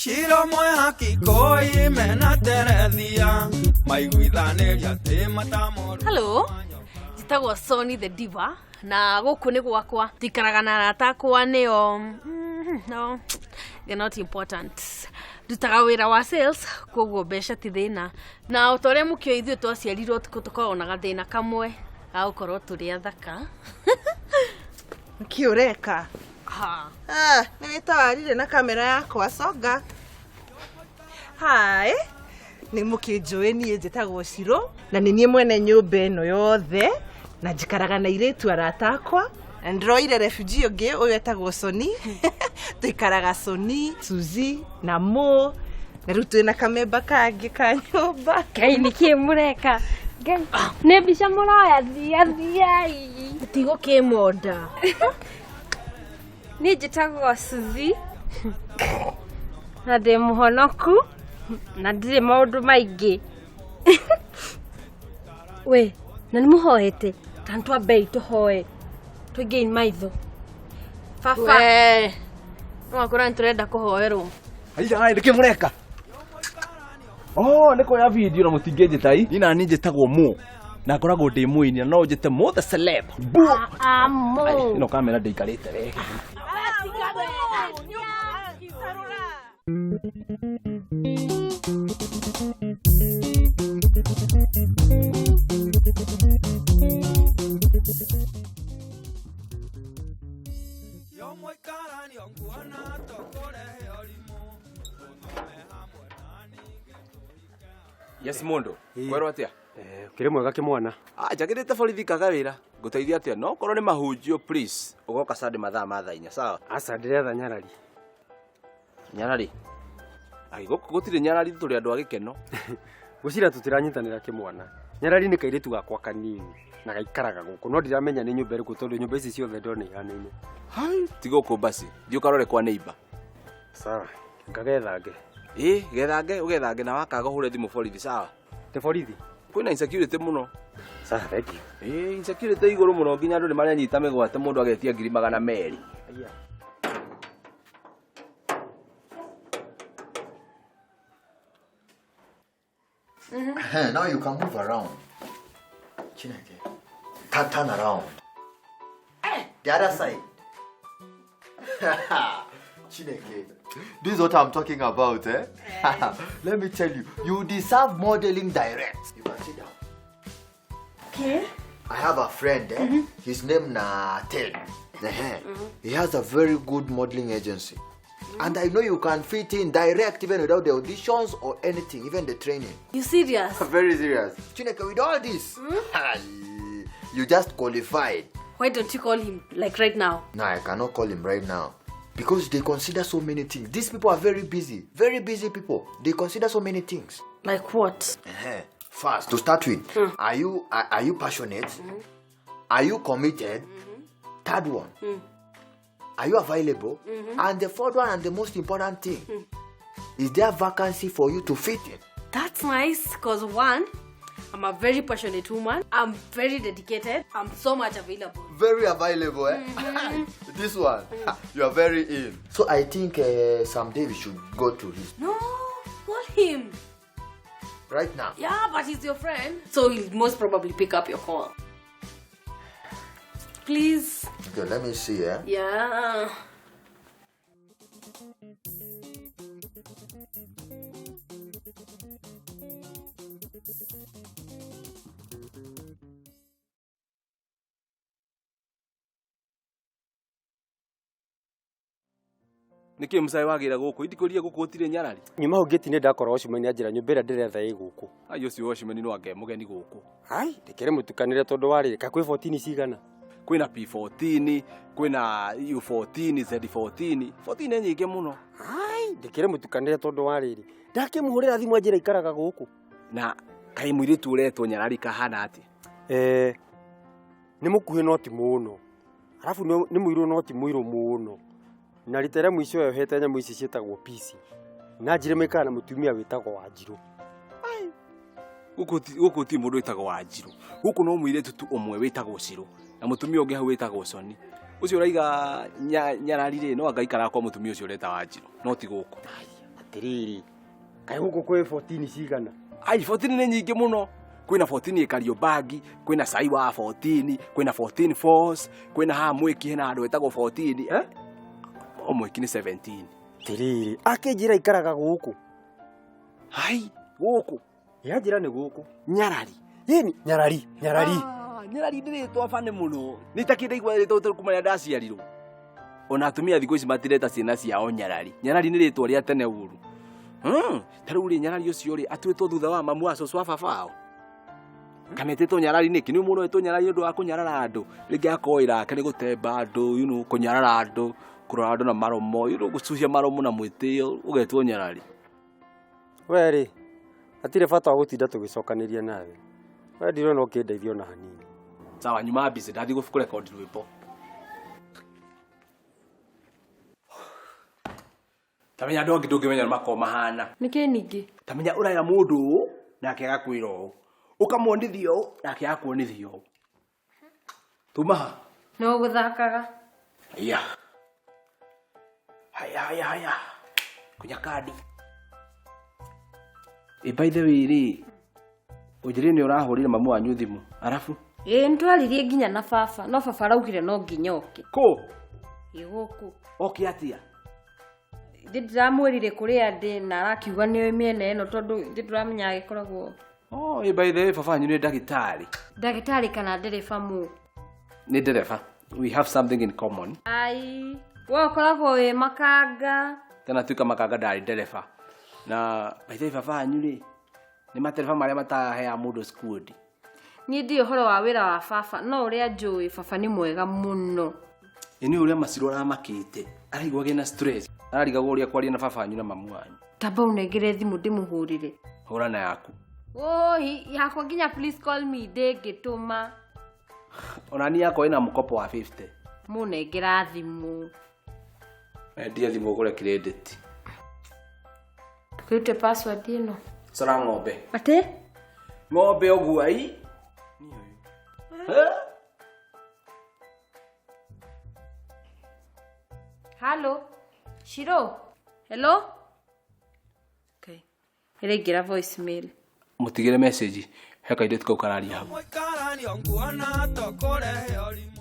Ciro mwehaki koi mena terethia maiguithanĩria atĩ matamũrũ. Hello, njĩtagwo Sony the Diva na gũkũ nĩ gwakwa. Njikaraga na arata akwa nĩo no, they're not important. Ndutaga wĩra wa sales koguo mbeca ti thĩna. Na o ta ũrĩa mũkĩũĩ ithuĩ twaciarirwo ũtukũ tũkoragwo na gathĩna kamwe ga gũkorwo tũrĩ athaka. Nĩkĩ ũreka? Ha. Ah, nĩ wĩtawarire na kamera yakwa songa. Hi, nĩ mũkĩnjũĩ niĩ njĩtagwo Ciro na nĩ niĩ mwene nyũmba ĩno yothe na njikaraga na airĩtu arata akwa na ndĩroire refugee ũngĩ ũyũ etagwo Soni. Tũikaraga Soni, Suzy na Mo na rĩu twĩna kamemba kangĩ ka nyũmba. Ngai nĩkĩ mũreka? Ngai nĩ mbica mũroya thia thiai. Tigũkĩmonda. Niĩ njĩtagwo Suzy na ndĩ mũhonoku na ndirĩ maũndũ maingĩ. We na nĩ mũhoete ta nĩ twambei tũhoe tũingĩi maitho. Baba. We, no akora nĩ tũrenda kũhoerwo. Aija, nĩkĩ mũreka? Oh, nĩ kuoya video na mũtingĩnjĩta i. Niĩ nani njĩtagwo Mo na ngoragwo ndĩ mũini na no njĩte Mo the celeb. Bo. Amo. Ĩno kamera ndĩikarĩte wega. Yo mũikaranio nguona tũkũrehe ũrimũ tũthome hamwe na ningĩ tũhike. Yes mũndũ, kwerwo atĩa? Kĩrĩ mwega kĩmwana. Ah, njagĩrĩte borithi kaga wĩra. Ngũteithia atĩa? No korwo nĩ mahunjio please. Ũgoka Sunday mathaa ma thaa inya, sawa? Aca ndĩretha nyarari. Nyarari. Ai, gũkũ gũtirĩ nyarari tũrĩ andũ a gĩkeno. Gwĩciria tũtiranyitanĩra kĩmwana. Nyarari nĩ kairĩtu gakwa kanini na gaikaraga gũkũ no ndiramenya nĩ nyũmba ĩrĩkũ tondũ nyũmba ici ciothe ndona ihanaine. Hai, ti gũkũ basi. Thiĩ ũkarore kwa neighbor. Sawa, ngagethange. Ĩ, gethange, ũgethange na wakaga ũhũre thimũ borithi, sawa? Nĩ borithi? Kwĩna insecurity mũno. Sawa, thank you. Ĩ, insecurity igũrũ mũno nginya andũ nĩ maranyita mĩgwate mũndũ agetia 200,000. Aya. Now you can move around. Chineke. Turn around. The other side. Chineke. This is what I'm talking about, eh? Let me tell you, you deserve modeling direct. You can sit down. Okay. I have a friend, eh? His name na Ted. He has a very good modeling agency. And I know you can fit in direct even without the auditions or anything, even the training. You serious? Very serious. Chineke, with all this, you just qualified. Why don't you call him like right now? No, I cannot call him right now. Because they consider so many things. These people are very busy. Very busy people. They consider so many things. Like what? First, to start with, are you passionate? Are you committed? Third one, are you available? And the fourth one and the most important thing, is there vacancy for you to fit in? That's nice, because one, I'm a very passionate woman. I'm very dedicated. I'm so much available. Very available, eh? This one, you are very in. So I think someday we should go to his. No, call him. Right now? Yeah, but he's your friend. So he'll most probably pick up your call. Please. Okay, let me see, eh? Yeah. Nĩkĩ mũcai wagĩra gũkũ? Indikũria gũkũ gũtirĩ nyarari. Nyuma hau ngĩti-inĩ ndakora Watchman anjĩra nyũmba ĩrĩa ndĩretha ĩ gũkũ. Ai, ũcio Watchman no ange mũgeni gũkũ. Ai, ndĩkĩrĩ mũtukanĩre tondũ warĩ ka kwĩ 14 cigana? Kwĩna P14, kwĩna U14, Z14. 14 nĩ nyingĩ mũno. Ai, ndĩkĩrĩ mũtukanĩre tondũ warĩ. Ndakĩmũhũrĩra thimũ anjĩra ikaraga gũkũ. Na kaĩ mũirĩtu ũretwo nyarari kahana atĩa? Nĩ mũkuhĩ no ti mũno. Arabu nĩ mũirũ no ti mũirũ mũno. Na rita rĩa mũico yohete nyamũ ici ciĩtagwo pici. Na njĩre maikara na mũtumia wĩtagwo Wanjirũ. Ai, gũkũ ti mũndũ wĩtagwo Wanjirũ. Gũkũ no mũirĩtu tu ũmwe wĩtagwo Cirũ na mũtumia ũngĩ hau wĩtagwo Soni. Ũcio ũraiga nyarari rĩ, no angaikara kwa mũtumia ũcio ũreta Wanjirũ, no ti gũkũ. Ai, Atiriri, kaĩ gũkũ kwĩ 14 cigana? Ai, 14 nĩ nyingĩ mũno. Kwĩna 14 Kariobangi, kwĩna Sai wa 14, kwĩna 14 Falls, kwĩna haha Mwĩki hena handũ hetagwo 14, eh? O Mwĩki nĩ 17. Atiriri, akĩnjĩra ikaraga gũkũ. Hai, gũkũ. Yanjĩra nĩ gũkũ. Nyarari. Ĩni, nyarari, nyarari. Ah, nyarari nĩ rĩtwa bane mũno. Nĩ takĩndaigua rĩtwa kuma rĩrĩa ndaciarirwo. Ona atumia thikũ ici matireta ciana ciao nyarari. Nyarari nĩ rĩtwa rĩa tene ũru. Ta rĩu rĩ nyarari ũcio rĩ atuĩtwo thutha wa mamu wa cũcũ wa baba wao. Kana ĩtĩtwo nyarari nĩkĩ? Nĩ mũndũ wetwo nyarari ũndũ wa kũnyarara andũ. Rĩngĩ akorwo wĩra wake nĩ gũtemba andũ, you know, kũnyarara andũ, kũrora andũ na maromo, you know, gũcuhia maromo na mwĩtĩo, ũgetwo nyarari. We rĩ, hatirĩ bata wa gũtinda tũgĩcokanĩria nawe. We ndirona ũkĩndeithia ona hanini. Sawa, nyuma busy, ndathiĩ kũrekondi rwĩmbo. Tamenya andũ angĩ ndũngĩmenya nĩ makoragwo mahana. Nĩkĩ ningĩ? Tamenya ũraya mũndũ ũũ nake agakwĩra ũũ. Ũkamuonithia ũũ nake agakuonithia ũũ. Tuma ha? No gũthakaga. Haya. Haya, haya, haya. Kunya kandi. E, by the way rĩ, ũnjĩrĩ nĩ ũrahũrire mamu wanyu thimũ. Arabu? Ĩĩ nĩtwaririe nginya na baba, no baba araugire no nginya oke. Kũ? Ĩ gũkũ. Oke atĩa? Ndĩ ndĩramwĩrire kũrĩa ndĩ na arakiuga nĩoĩ mĩena ĩno tondũ ndĩ ndĩramenya agĩkoragwo. Oh, ĩ by the way baba wanyu nĩ ndagĩtarĩ. Ndagĩtarĩ kana ndereba mũ? Nĩ ndereba. We have something in common. Ai, we ũkoragwo wĩ makanga. Tena tuĩka makanga ndarĩ ndereba. Na by the way baba wanyu rĩ, nĩ matereba marĩa mataheaga mũndũ squad. Niĩ ndiũĩ ũhoro wa wĩra wa baba, no ũrĩa njũĩ baba nĩ mwega mũno. Ĩ nĩ ũrĩa Macirũ aramakĩte, araigua agĩna stress. Ararigagwo ũrĩa kwaria na baba wanyu na mamu wanyu. Tamba ũnengere thimũ ndĩmũhũrĩre. Hũra na yaku. Oi, yakwa nginya please call me ndĩngĩtũma. Ona niĩ yakwa ĩna mũkopo wa 50. Mũnengera thimũ. Endia thimũ ũgũre credit. Tũkĩrute password ĩno. Cora ng'ombe. Atĩ? Ng'ombe ũguo ai. Hello. Shiro. Hello. Okay. Ĩraingĩra voicemail. Mũtigĩre message he kairĩtu kau kararia hau. Mũikarani nguona to kũrehe ũrimũ.